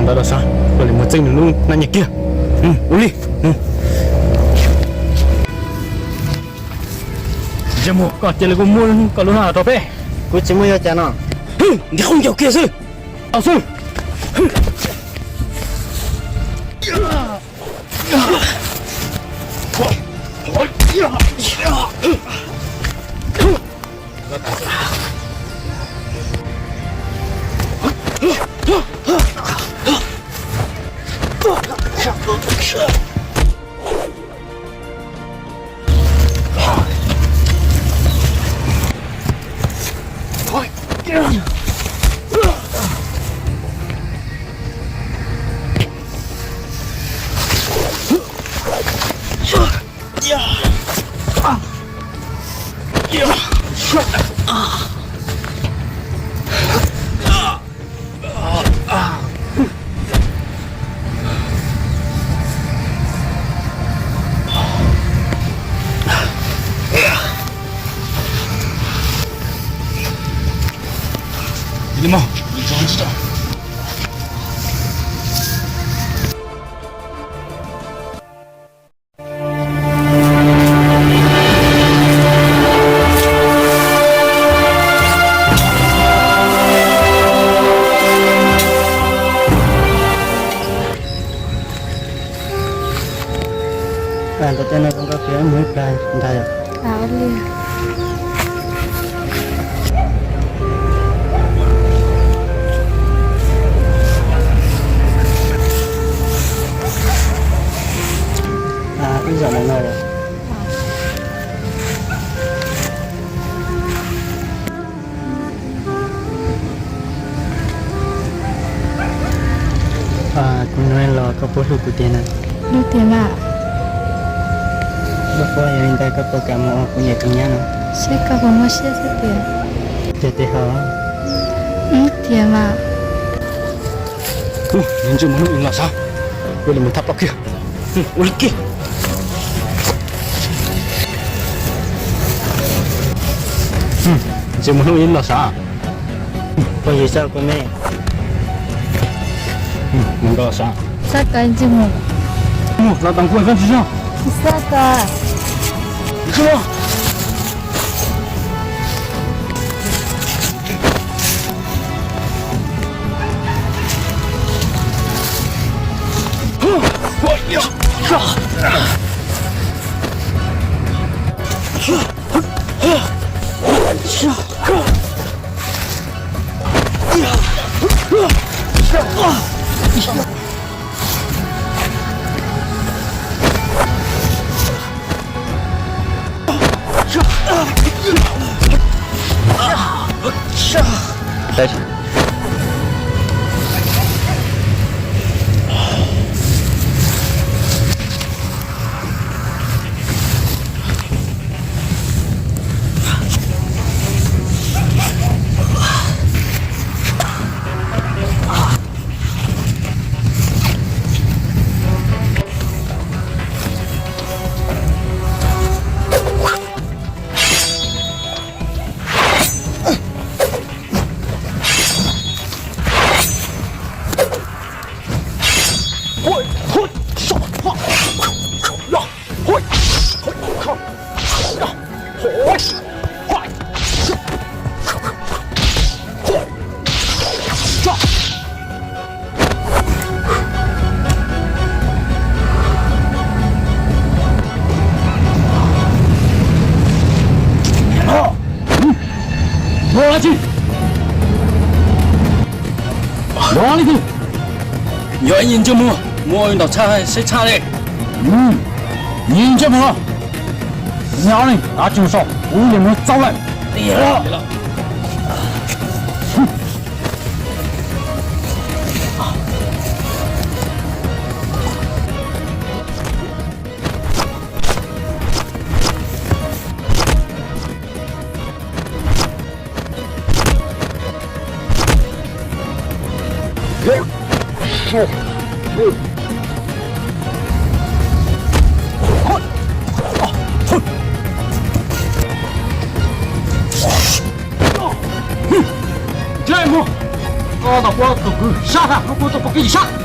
Ntawd los sav, koj li mus txeeb nws lub nab nyiaj kiag. Ua li. Yog mus koj cia li kuj muab koj lub nab rau peb. Kuv tsis muaj ua cas no. Ntiav qhob ncaug kiag xwb. Tau xwb. Ntawm tej no zoo nkauj tiag, mus ib plag ntag yom. Ib zaum ntawm no. Kuv hnub no los koj puas hlub kuv tiag na? Hlub tiag mas. Koj puas, yog li ntawd koj puas kam mus ua kuv niam kuv nyab no? Saib koj puas muaj siab xwb tiag. Tiag tiag ho. Tiag mas. Ntsej muag hnub ib los sav, ua li mus thab plaub kiag. Ua li kiag. Ntsej muag hnub ib los sav. Phooj ywg, xav kuv me. Mus nrog sav. Xav koj ntsej muag. Mus los tau kuv koj tsis xav. Xav koj. Yog li ntawd, yog ib ntsej muag muaj ntau tshaj, saib tshaj li. Ib ntsej muag, neb ob leeg kav tsij sau, kuv yuav mus txog lawm. Tau tus kwv sab hab lub kub tuaj pov kev sab.